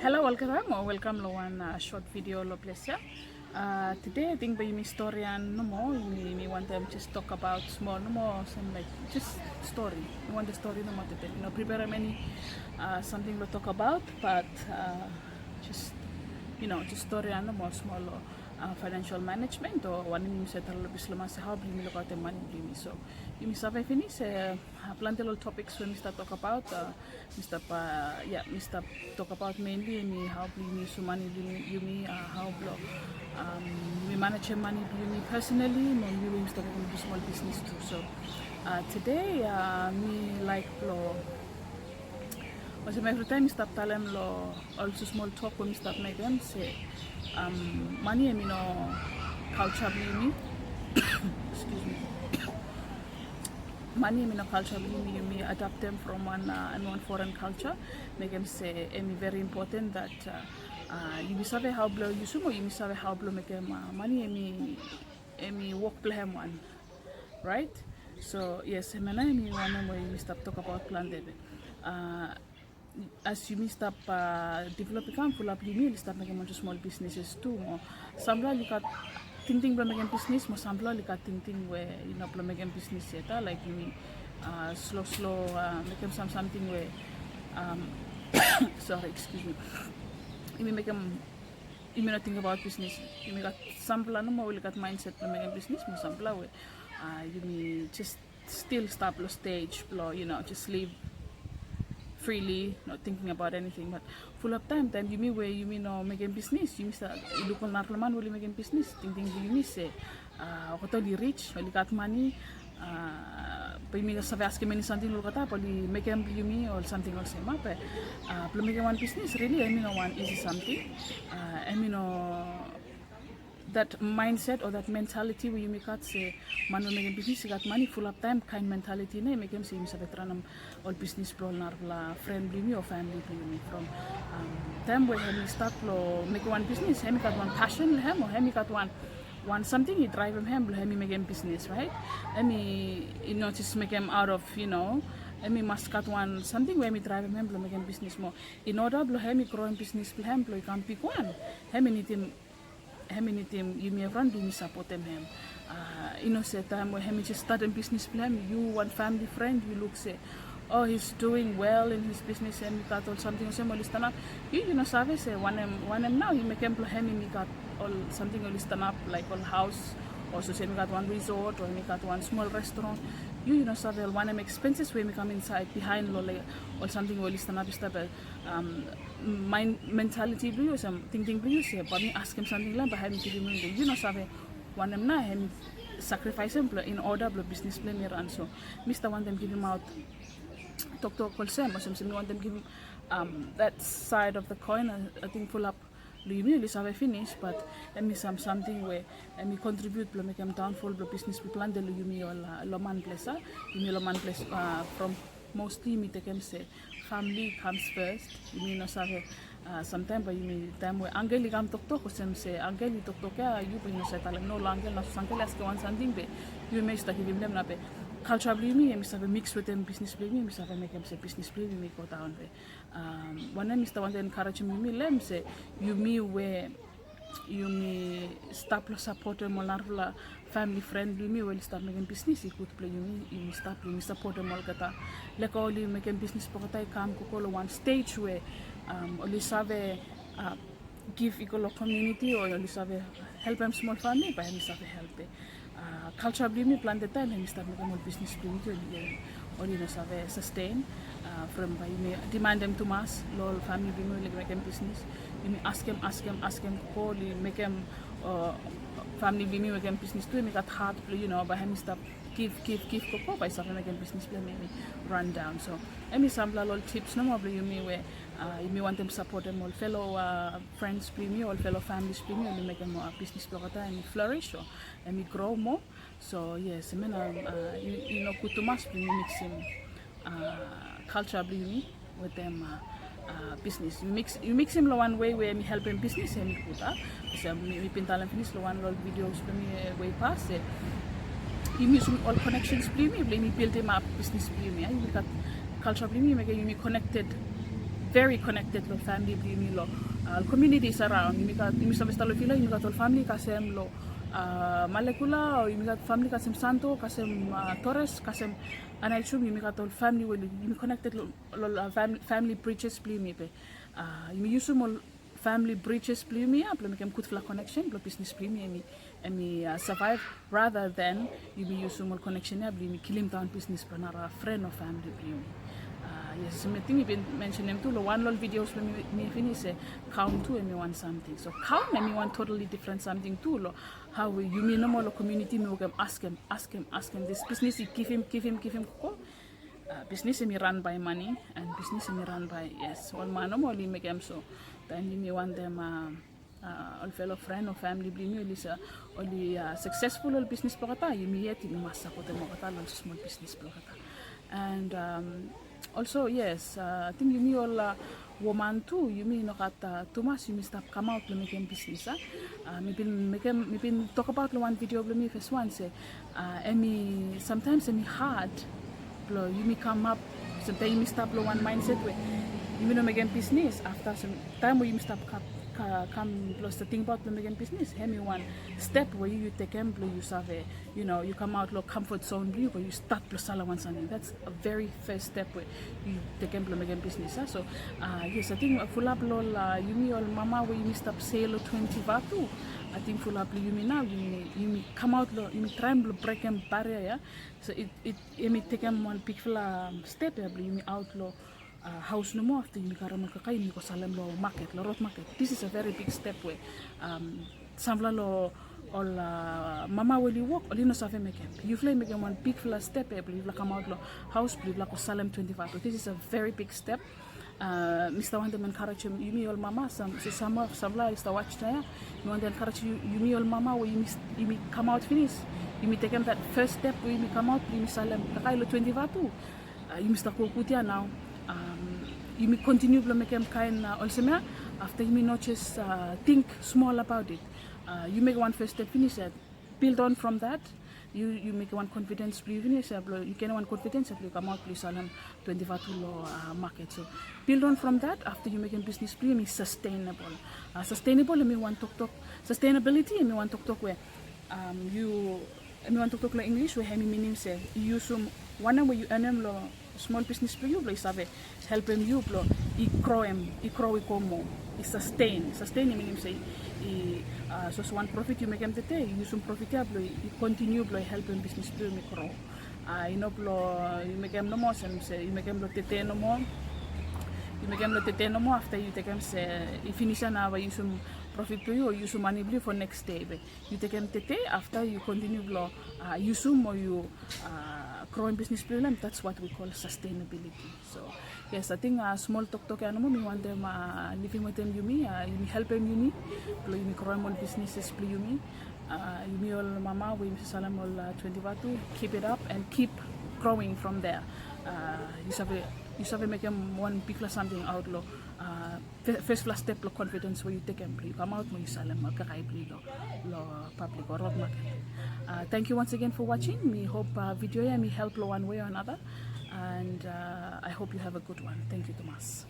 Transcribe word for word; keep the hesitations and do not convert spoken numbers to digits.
Halo olgeta, mo welkam long wan, uh, sot vidio long ples ya. Uh, tede ating bae yumi storian nomo, yumi, yumi wantem jes tokbaot smol nomo, olsem laek jes stori. Mi wantem stori nomo tede. Mi no preperem eni, uh, samting blong tokbaot, bat, uh, jes, you know, jes storian nomo smol long, uh, financial management o wanem yumi save talem long Bismillah se hao blong yumi lukaotem mane blong yumi. So yumi save finis se, uh, plante long topiks we mi stap tokbaot, uh, mi stap, uh, ya, mi stap tokbaot mainly hemi hao blong yumi yusum mane blong yumi, uh, hao blong, um, yumi manejem mane blong yumi personally, mo yumi we yumi stap mekem smol bisnis tu. So, uh, tede, uh, mi laek blong, olsem evritaem mi stap talem long ol smol tok we mi stap mekem se, um, mane hemi no kalja blong yumi. Excuse me. Mane hemi no kalja blong yumi, yumi adaptem from wan, uh, wan foren kalja. Mekem se hemi very important that, uh, uh, yumi save hao blong yusum o yumi save hao blong mekem, uh, mane hemi, hemi wok blong hem wan. Right? So yes, hemia nao hemi wanem we yumi stap tokbaot plante. Uh, as yumi stap, uh, develop i kam, fulap blong yumi oli stap mekem ol smol businesses tu. Mo samfala oli gat tingting blong mekem bisnis, mo samfala oli gat tingting we i no blong mekem bisnis yet, a, laek yumi, uh, slo slo, uh, mekem sam samting we, um, sorry, excuse me, yumi mekem, yumi no tingbaot bisnis. Yumi gat samfala nomo we oli gat mindset blong mekem bisnis, mo samfala we, uh, yumi jes stil stap long stej blong, you know, jes live freely, not thinking about anything. But fulap taem, taem yumi we yumi no mekem bisnis, yumi stap luk ol narafala man we oli mekem bisnis, tingting blong yumi se, uh, olgeta oli rij, oli gat mane, uh, bae yumi save askem eni samting long olgeta, bae oli mekem blong yumi o samting olsem, a, be, uh, blong mekem wan bisnis, really, hemi no wan isi samting. Uh, hemi no that mindset o that mentality we yumi gat se man we mekem bisnis i gat mane. Fulap taem kaen mentality nao i mekem se yumi save draonem ol bisnis blong ol narafala fren blong yumi o famili blong yumi. From, um, taem we hemi stat blong mekem wan bisnis, hemi gat wan passion long hem o hemi gat wan, wan samting i draevem hem blong hemi mekem bisnis, right? Hemi, i no jes mekem out of, you know, hemi mas gat wan samting we hemi draevem hem blong mekem bisnis. Mo in order blong hemi groem bisnis blong hem blong i kam bigwan, hemi nidim, hemi nidim yumi evriwan blong yumi sapotem hem. Uh, i no se taem we hemi jes statem bisnis blong hem, yu wan famili fren, yu luk se, oh, he's doing well in his business, hemi gat ol samting olsem oli stanap. Yu, yu no save se wanem, wanem nao i mekem blong hemi gat ol samting oli stanap, laek ol haos, o sapos hemi gat wan resort o hemi gat wan smol restoran. Yu, yu no save ol wanem expenses we hemi kam insaed bihaen long ol, ol samting we oli stanap i stap, um, mind, mentality blong yu, olsem tingting blong yu se bae mi askem samting long hem, bae hemi givim mi. Yu no save wanem nao hemi sakrifaesem blong, in order blong bisnis blong hemi ran. So mi stap wantem givimaot toktok olsem, olsem se mi wantem givim, um, that side of the coin. Uh, ating fulap blong yumi oli save finis, bat hemi sam, samting we hemi contribute blong mekem downfall blong bisnis blong plante long yumi ol, uh, loman ples, a. Yumi loman ples, uh, from mostly yumi tekem se family comes first. Yumi no save, uh, samtaem bae yumi, taem we angkel i kam toktok, olsem se angkel i toktok ya, yu bae yu no save talem no long angkel, nao sapos angkel i askem wan samting be yu hemia yu stap givim long hem, nao be kalja blong yumi hemi save miks wetem bisnis blong yumi, hemi save mekem se bisnis blong yumi i go daon be, um, wanem mi stap wantem enkarejem yumi long hem se yumi we yumi stap long sapotem ol narafala famili fren blong yumi we oli stap mekem bisnis, i gud blong yumi, yumi stap, yumi sapotem olgeta. Lego oli mekem bisnis blong olgeta i kam gogo long wan stej we, um, oli save, uh, givim i go long komuniti o oli save helpem smol famili, bae hemi save help. Uh, kalja blong yumi plante taem hemi stap mekem ol bisnis blong yumi oli, oli no save sustain. Uh, from bae yumi demandem tumas long ol famili blong yumi oli mekem bisnis. Yumi askem, askem, askem gogo oli mekem, uh, famili blong yumi mekem bisnis tu, hemi gat hat blong, you know, bae hemi stap giv, giv, giv gogo, bae i save mekem bisnis blong hem hemi run down. So hemi samfala long ol tips nomo blong yumi we, uh, yumi wantem sapotem ol fellow, uh, friends blong yumi, ol fellow families blong yumi, oli mekem, uh, bisnis blong olgeta hemi flourish o hemi grow moa. So yes, hemia nao, uh, i, i no gud tumas blong yumi miksim, uh, kalja blong yumi wetem, uh, uh, bisnis. Yu miks, yu miksim long wan wei we hemi helpem bisnis, hemi gud, a. Olsem mi, mi bin talem finis long wan long ol videos blong yumi, uh, we i pas, se yumi yusum ol connections blong yumi blong yumi bildimap bisnis blong yumi, a. Yumi gat kalja blong yumi, yumi mekem yumi connected very connected lo family blong yumi lo, uh, communities around. Yumi gat, yumi save stap lo Vila, yumi gat ol family kasem lo, uh, Malekula, o yumi gat family kasem Santo, kasem, uh, Torres, kasem Aneityum, yumi gat ol family we yumi connected lo, lo, uh, fam-, family bridges blong yumi be, uh, yumi yusum ol family bridges blong yumi ia blong mekem gudfala connection blong bisnis blong yumi, hemi, hemi, uh, survive rather than yumi yusum ol connection ia blong yumi kilim daon bisnis blong nara friend o family blong yumi. Uh, yes, mi ting mi bin mentionem tu lo wan lo ol videos blong mi, mi finis se Kaun tu hemi wan samting. So Kaun hemi wan totally different samting tu lo hao we yumi nomo lo community yumi wokem askem, askem, askem. This business i givim, givim, givim koko. Uh, bisnis hemi ran by money, and bisnis hemi ran by, yes, ol man nomo oli mekem. So taem yumi wantem, uh, uh, ol fellow friend o family blong yumi oli sa, oli, uh, successful lo ol bisnis blong olgeta, yumi yet yumi mas sapotem olgeta lo ol smol bisnis blong olgeta. And, um, also, yes, uh, ating yumi ol, uh, woman tu, yumi no gat, uh, tumas yumi stap kamaot blong mekem bisnis, a. Uh, mi bin mekem, mi bin tokbaot lo wan video blong mi fes wan se, uh, hemi, sometimes hemi hard blong yumi kamap, samtaem yumi stap lo wan mindset we yumi no mekem bisnis, afta samtaem we yumi stap ka-, ka-, kam blong stap tingbaot blong mekem bisnis, hemi wan step we yu, yu tekem blong yu save, you know, yu kamaot lo comfort zone blong yu, we yu stat blong salim wan samting. That's a very first step we yu tekem blong mekem bisnis, a. So, uh, yes, ating, uh, fulap lo ol, uh, yumi ol mama we yumi stap sel lo twenty vatu, ating fulap lo yumi nao, yumi, yumi kamaot lo, yumi traem blong brekem barrier ia. So it, it, hemi tekem wan bigfala, um, step ia blong yumi aot lo, uh, haos nomo, afta yumi karem ol kakae yumi go salem lo maket, lo rod maket. This is a very big step we, um, samfala lo ol, uh, mama we oli wok oli no save mekem. Yufala i mekem wan bigfala step ia blong yufala kamaot lo haos blong yufala go salem twenty vatu. This is a very big step. Uh, mi stap wantem encouragem yumi ol mama, sam-, so sam-, samfala oli stap watch nao ia. Mi wantem encourage yu-, yumi ol mama we yumi, yumi kamaot finis, yumi tekem that first step we yumi kamaot blong yumi salem kakae lo twenty vatu. Uh, yumi stap go gud ia nao. Um, yumi continue blong mekem kaen, uh, olsem ia, afta yumi no just, uh, think small about it. Uh, yu mekem wan first step finis ia, build on from that. Yu, yu mekem wan confidence blong yu finis ia blong yu genem wan confidence ia blong yu kamaot blong yu salem twenty vatu lo, uh, maket. So build on from that, afta yu mekem bisnis blong yu hemi sustainable. Uh, sustainable hemi wan toktok, sustainability hemi wan toktok we, um, yu, hemi wan toktok lo English we hemi minim se yu yusum wanem we yu enem lo smol bisnis blong yu blong i save helpem yu blong i groem, i gro i go moa, i sustain. Sustain i minim se i, uh, sapos wan profit yu mekem tede, yu yusum profit ia blong i continue blong i helpem bisnis blong yu i gro. Uh, i no blong yu mekem nomo olsem se yu mekem lo tede nomo, yu mekem lo tede nomo, afta yu tekem se i finis ia nao bae yu yusum profit blong yu o yu yusum mane blong yu for next day. Be yu tekem tede, afta yu continue blong, uh, yusum o yu, uh, groem bisnis blong yu lo hem. That's what we call sustainability. So yes, ating, uh, smol toktok ia nomo mi wantem, uh, livim wetem yumi, uh, yumi helpem yumi blong yumi groem ol bisnises blong yumi. Uh, yumi ol mama we yumi salem ol, uh, twenty vatu, keep it up and keep growing from there. Uh, yu save, yu save mekem wan bigfala samting aot lo, uh, fe-, first fala step lo confidence we yu tekem blong yu kamaot mo yu salem ol kakae blong yu lo, lo public o rod maket. Uh, thank you once again for watching. Mi hop, uh, video ia hemi help lo one way or another. And, uh, I hope you have a good one. Thank you tumas.